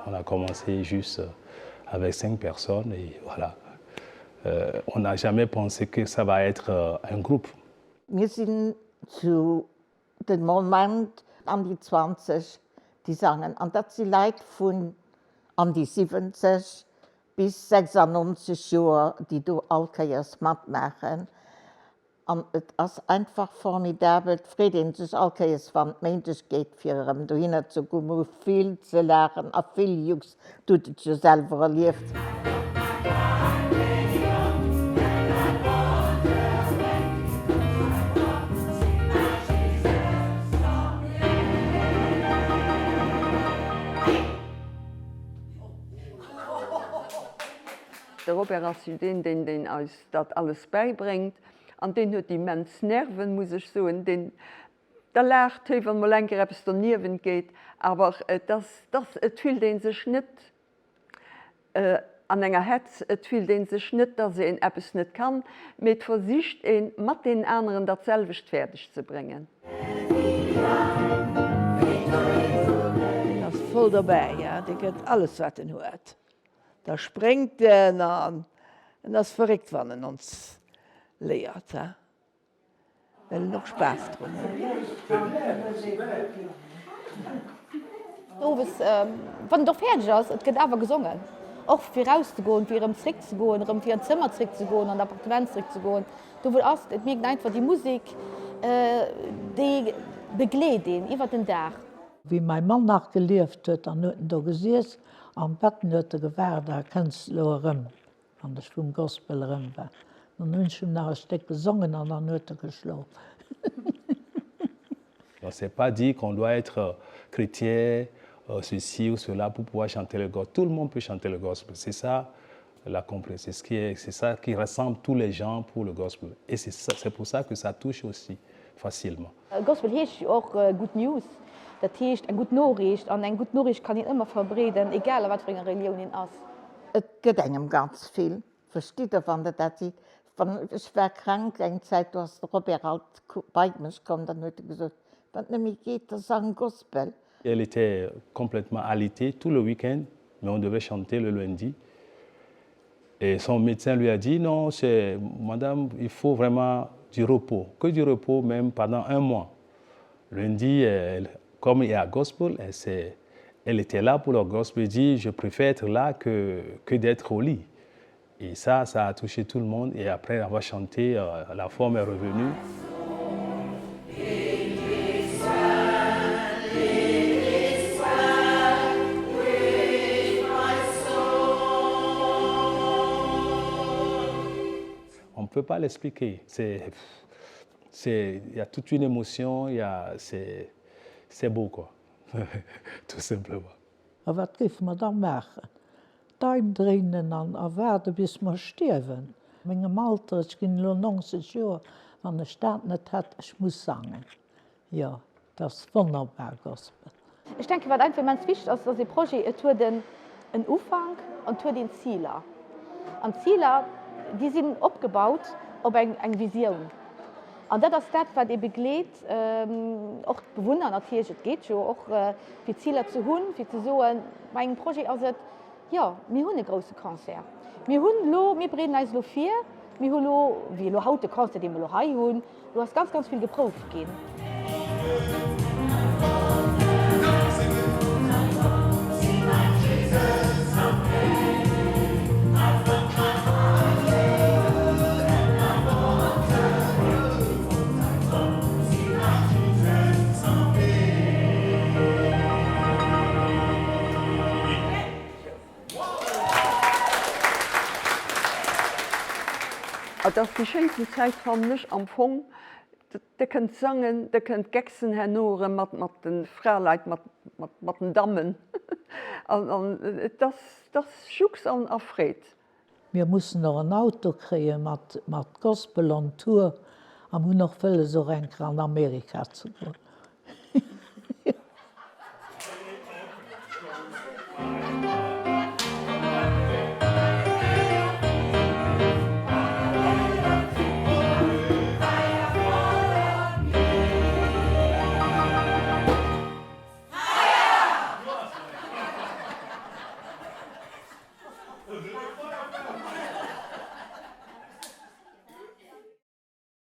On a commencé juste avec cinq personnes et voilà. Euh, on n'a jamais pensé que ça va être euh, un groupe. Mir sinn zu den Moment an déi 20 déi sangen an dat si Leit vun an déi 70 bis 96 Joer déi do all Kéiers matmaachen an et ass einfach formidabel. Et freet een sech all Kéiers wann et Méindeg gétt fir erëm dohinner ze goen. Mer hu vill ze laachen a vill Jux, Du hutt et jo selwer erlieft. De Robert ass jo deen, deen deen eis dat alles bäibréngt an deen huet immens Nerven, muss ech soen. Deen Da laacht hie wann mol eng Kéier eppes doniewent geet, awer et ass, dass, et fillt ee sech net an enger Hetz, et fillt ee sech net, dass een eppes net kann, mee et versicht ee mat deenen aneren dat selwecht fäerdeg ze bréngen. Deen ass voll dobäi, dee gëtt alles wat en huet. Da spréngt en an en ass verréckt wann en ons léiert. Well en och Spaass drun huet. Owes, wann et och fäerdeg ass, et gëtt awer gesongen. Och fir erauszegoen, fir erëm zréckzegoen, erëm fir an d'Zëmmer zréckzegoen, an d'Appartement zréckzegoen, do wou et ass. Et mierkt een einfach, déi Musek, déi begleet een iwwer den Dag. Wéi mäi Mann nach gelieft huet, dann huet en do gesiess am Bett, en huet e gewaart, a kënns elo erëm. Wann ech vum Gospel erëm war, dann hunn ech him nach e Stéck gesongen an dann huet e geschlof. Donc c'est pas dit qu'on doit être chrétien, ceci ou cela pour pouvoir chanter le gospel. Tout le monde peut chanter le gospel. C'est ça la compré, c'est ce qui est, c'est ça qui rassemble tous les gens pour le gospel. Et c'est ça, c'est pour ça que ça touche aussi facilement. Gospel heescht jo och Good News, dat heescht eng gutt Noriicht. An eng gutt Noriicht kann een ëmmer verbreeden, egal a wat fir enger Relioun een ass. Et gëtt engem ganz vill, verstitt Der, wann Der dat sidd. Wann, ech war krank eng Zäit, do ass de Robert alt bei mech komm, dann huet e gesot, Wann et net méi geet, da sang Gospel. Elle était complètement alitée tout le week-end, mais on devait chanter le lundi. Et son médecin lui a dit, non, c'est, madame, il faut vraiment du repos, que du repos même pendant un mois. Lundi, elle, comme il y a gospel, elle, s'est, elle était là pour le gospel. Elle dit, je préfère être là que, que d'être au lit. Et ça, ça a touché tout le monde. Et après avoir chanté, euh, la forme est revenue. On ne peut pas l'expliquer. C'est, c'est, il y a toute une émotion, il y a, c'est, c'est beau, quoi. Tout simplement. A wat géife mer da maachen? D'Daim dréinen an a waarde bis mer stierwen? A mengem Alter, ech ginn elo 90 Joer, wann ech dat net hätt, ech muss sangen. Jo, et ass wonnerbar, Gospel. Ech denken, wat einfach immens wichteg ass, ass ee Projet, et huet en en Ufank an et huet een Ziler. An d'Ziler, déi sinn opgebaut op eng eng Visioun. An dat ass dat, wat ee begleet, och d'Bewunner natierlech. Et geet jo och fir Ziler ze hunn, fir ze soen, bei engem Projet ass et, jo, mir hunn e grousse Concert, mir hunn elo, mir bereeden eis elo vir, mir hu elo, wéi elo haut de Concert, dee mer elo hei hunn, Do ass ganz, ganz vill geprouft ginn. Et ass déi schéinsten Zäit fannen ech am Fong. Der kënnt sangen, der kënnt gecksen herno erëm mat mat de Fraleit, mat mat den Dammen an an et ass et ass Jux an a Freed. Mir mussen och en Auto kréie mat mat Gospel on Tour a mir hunn och wëlles och eng Kéier an Amerika ze goen.